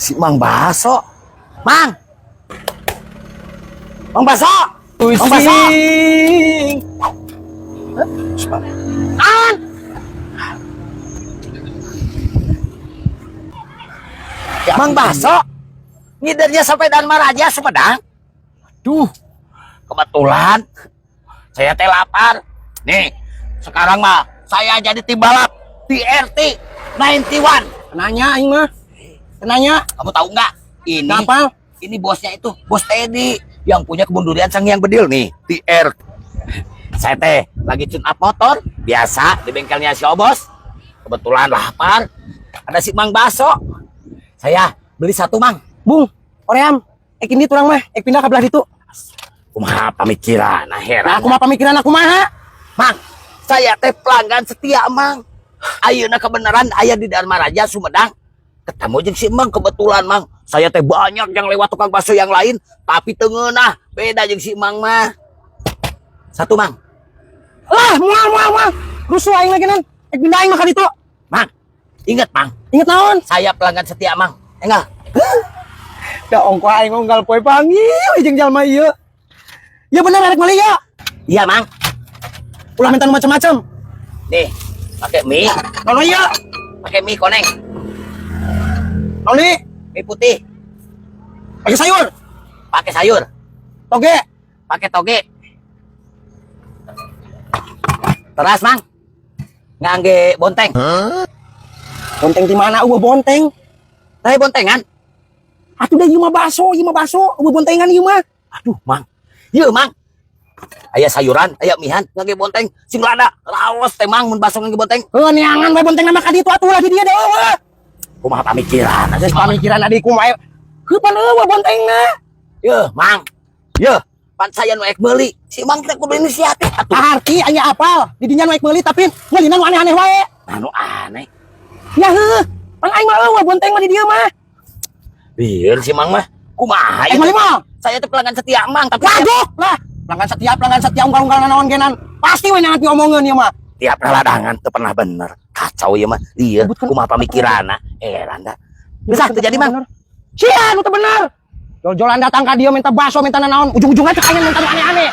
Si Mang Baso. Mang. Mang Baso. Mang Baso. Pusing. An. Mang Baso. Ngidernya sampai Darmaraja, Sumedang. Duh, kebetulan saya teh lapar. Nih, sekarang mah saya jadi tim balap TRT 91. Nanya aing mah. Nanya. Kamu tahu nggak? Ini Ngapal? Ini bosnya itu, bos Teddy yang punya kebun durian Sang Hyang Bedil nih, TR. Saya teh lagi tune up motor, biasa di bengkelnya si Obos. Kebetulan lapar, ada si Mang Baso. Saya beli satu, Mang. Bung, hoream. Ek ini urang mah, ek pindah ke belah ditu. Kumaha pamikiran, nah heran. Nah, aku mah pamikiran aku mah. Mang, saya teh pelanggan setia, Mang. Ayeuna kebenaran aya di Darmaraja, Sumedang. Ketemu jeung si Mang kebetulan, Mang. Saya teh banyak yang lewat tukang bakso yang lain, tapi teu ngeunah, beda jeung si Mang mah. Satu, Mang. Lah, moal moal moal. Rusuh aing lagi nan. Ek pindah aing mah ka ditu. Mang, ingat, Mang, Ingat naon? Saya pelanggan setia, Mang. Enggak? Da ongko aing unggal poe panggil jeung jalma ieu. Ya bener arek meuli ya. Iya, Mang. Ulah minta nu macam-macam. Nih, pakai mie, Nono ieu. Pakai mie koneng, Noni, mie putih, pakai sayur. Pakai sayur, Toge. Pakai toge. Teras, Mang. Ngangge bonteng. Bonteng di mana euweuh bonteng? Teh bontengan. Atuh da ieu mah bakso, ieu mah bakso, euweuh bontengan ieu mah. Aduh, Mang. Iya, Mang. Aya sayuran, aya mihan, ngangge bonteng, sing lada, raos teh, Mang, mun bakso ngangge bonteng. Heuh, neangan we bonteng mah ka ditu atuh lah di dieu da euweuh. Kumaha pamikiran? Geus pamikiran adikku mah. Heuh, pan euweuh bontengna. Yeuh, Mang. Yeuh, pan saya nu ek meuli. Si Mang teh kudu inisiatif atuh. Arti aya apal, di dinya nu ek meuli tapi meulina nu aneh-aneh wae. Nah, nu aneh. Ya heuh, pan aing mah euweuh bonteng mah di dieu mah. Biar si Mang mah. Kumaha Ek ieu meuli teh? mah. Saya teh pelanggan setia, Mang, tapi Waduh, lah, pelanggan setia unggal-unggal naon genan. Pasti we nanti omongeun ieu mah. Tiap ladangan teu pernah bener. Kacau ieu mah. Iya, Sebutkan- kumaha pamikiranna? Heran dah. Bisa teu jadi, Mang. Sia, nu teu bener. Jol-jolan datang ka dieu minta bakso, minta naon, ujung-ujungnya cek aing minta nu aneh-aneh.